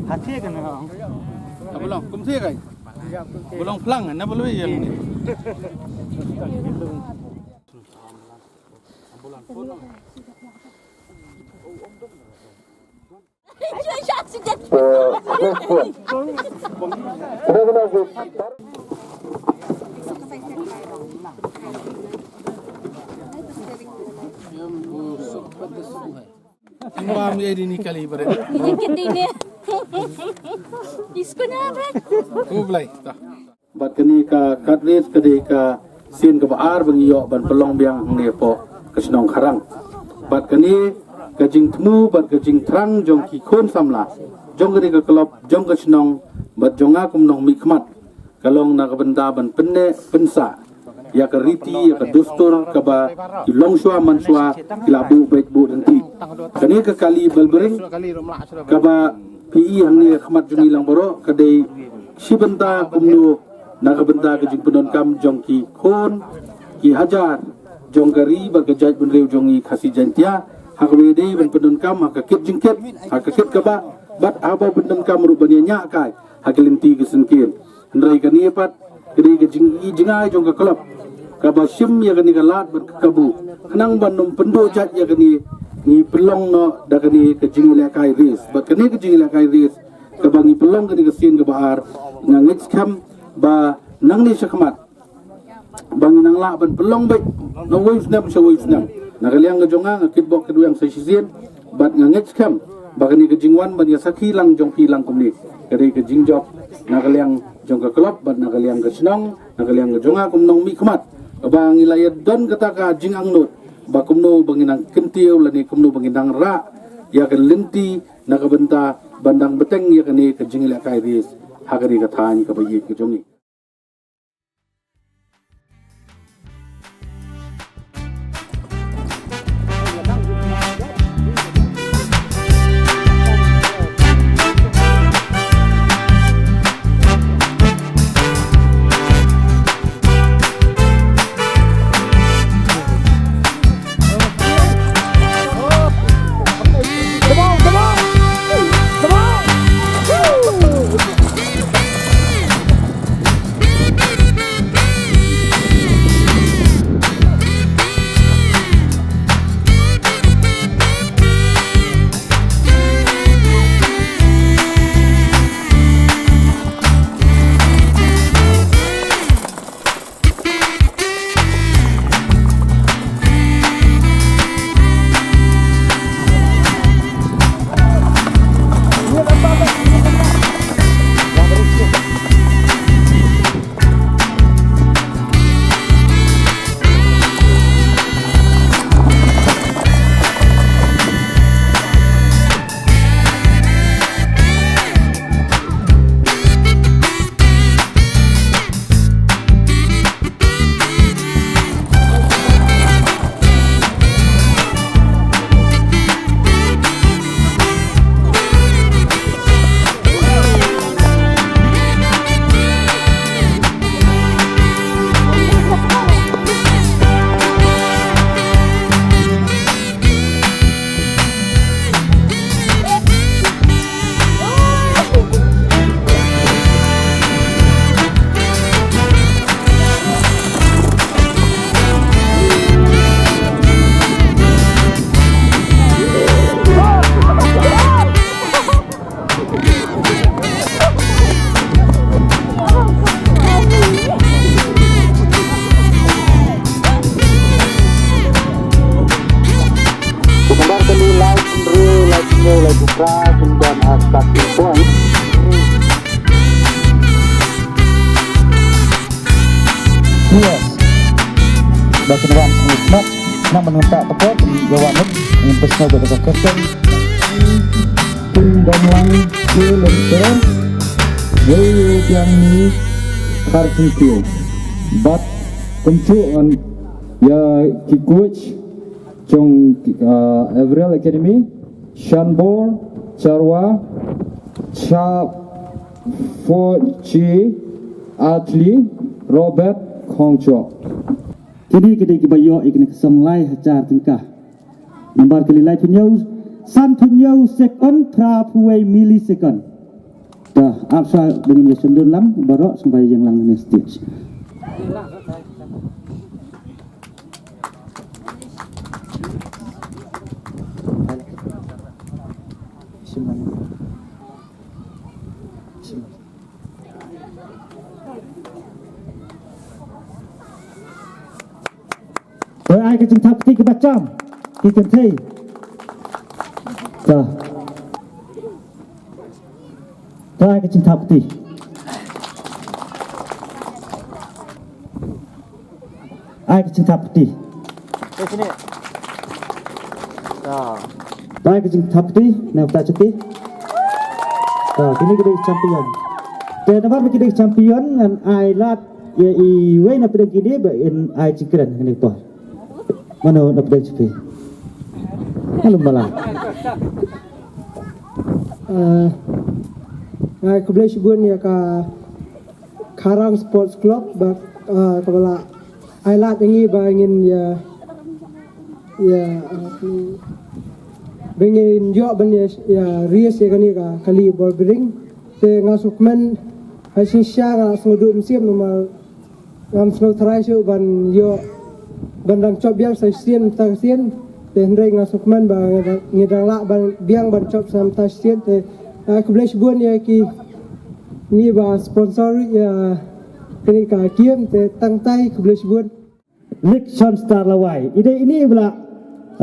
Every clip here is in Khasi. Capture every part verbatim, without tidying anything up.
Hathi kan ha. Bulong kumthi kai. Bulong plang na buloi yang ni. Ngam ye di ni kali bare. Ini kiti ni. Isko na be. Ko blai ta. Bad kane ka cart race ka dei ka sien kaba ar ba ngi ïoh ban pynlong biang hangne hapoh ka shnong Kharang. Bad kane ka jingthmu bad ka jingthrang jong ki khun samla jong kane ka club jong ka shnong bad jong nga kum nongmihkhmat ka long na ka bynta ban pynneh pynsah ïa ka riti ïa ka dustur kaba ki longshuwa manshuwa ki la buh beit buh ryntih. Kane ka kali balbring kaba phi i hangne ha khmat jong ngi lang baroh ka dei shi bynta kumno na ka bynta ka jingpyndonkam jong ki khun ki hajar jong ka ri bad ka jaitbynriew jong ngi Khasi Jaiñtia ha kaba ïadei ban pyndonkam ha ka kit jingkit ha ka kit kaba bad haba pyndonkam ruh ban ïa ñiah kai ha ka lynti ka syngkien. Hynrei kane pat ka dei ka jingi jingai jong ka club kaba shim ïa kane ka lad bad ka kabu khnang ban ym pynduh jait ïa kane ngi pynlong noh da kane ka jingïalehkai race bad kane ka jingïalehkai race kaba ngi pynlong kane ka sien kaba ar. Nga ngeit skhem ba nangne shakhmat ba ngi nang lah ban pynlong beit na uwei u snem sha uwei u snem. Na ka liang ka jong nga nga kitbok kitwiang sa shisien bad nga ngeit skhem ba kane ka jingwan ban ïa sakhi lang jong phi lang kumne ka dei ka jingjop na ka liang jong ka club bad na ka liang ka shnong na ka liang ka jong nga kum nongmihkhmat kaba ngi la ïa don kata ka jingangnud ba kumno ba ngi nang kyntiew lane kumno ba ngi nang rah ïa ka lynti na ka bynta ban dang bteng ïa kane ka jingïalehkai race ha kane ka thaiñ kaba ïeit ka jong ngi. Kumbar kali lai hynriew lai hynñiew lai phra kin don ha starting point. Yes. Ba kin wan sngewsmat na mynta ka por kin ïa wan ngin pynshong ba ka kyrteng. Kin don lang ki lem terang. Wei wei biang ni khar singkir. Bad kumjuh ngan ïa ki coach jong, uh, Avril Academy, Shanbor Charwa, Cha Fo Chi Atli, Robert Khongchok. Kine ki dei kiba ïoh ïa kine ki song lai hajar tyngka. Nambar kali lai pynïew, Sanphew hynñiew second, phra phew wei millisecond. Te ap shuwa ba ngin ïa shon dur lang baroh sngewbha ïeng lang ne stage. To ai ka jingthap kti kaba cham. Ki kynthei. To. To ai ka jingthap kti. Ai ka jingthap kti. Ai ka jingthap kti na bynta jong ki. Ta kine ki dei champion. Te namar ba ki dei champion ngan ai lad ïa iwei na pdeng kine ba in ai jingkren kane ka por. Mano na pdeng jong ki? Mano mala. Ai khublei shibun ïa ka Kharang Sports Club ba, ah, kaba la ai lad ïa ngi ba ngin ïa, ïa, ah, ba ngin ïoh ban ïa, ïa raise ïa kane ka kali ball bearing. Te nga sngewkmen ha shisha nga sngewduh mynsiem namar ngam sngewtharai shuh ban ïoh ban dang jop biang sa shisien mynta ka sien. Te hynrei nga sngewkmen ba ngi dang, ngi dang lah ban biang ban jop sa mynta shisien. Te, ah, khublei shibun ïa ki, ngi ba sponsor ïa kane ka game, te tang tai khublei shibun. Lik Shon Star Lawai. I dei ini ba la,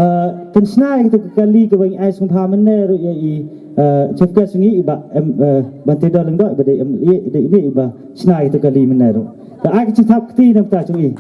ah, pynshna ïa kito ki kali kiba ngi ai sngewbha mynne ruh ïa i, ah, chief guest ngi i Bah, em, ah, Banteidor Lyngdoh ba dei M L A, i dei ini ba shna ïa kito ki kali mynne ruh. Te ai ka jingthap kti na bynta jong i.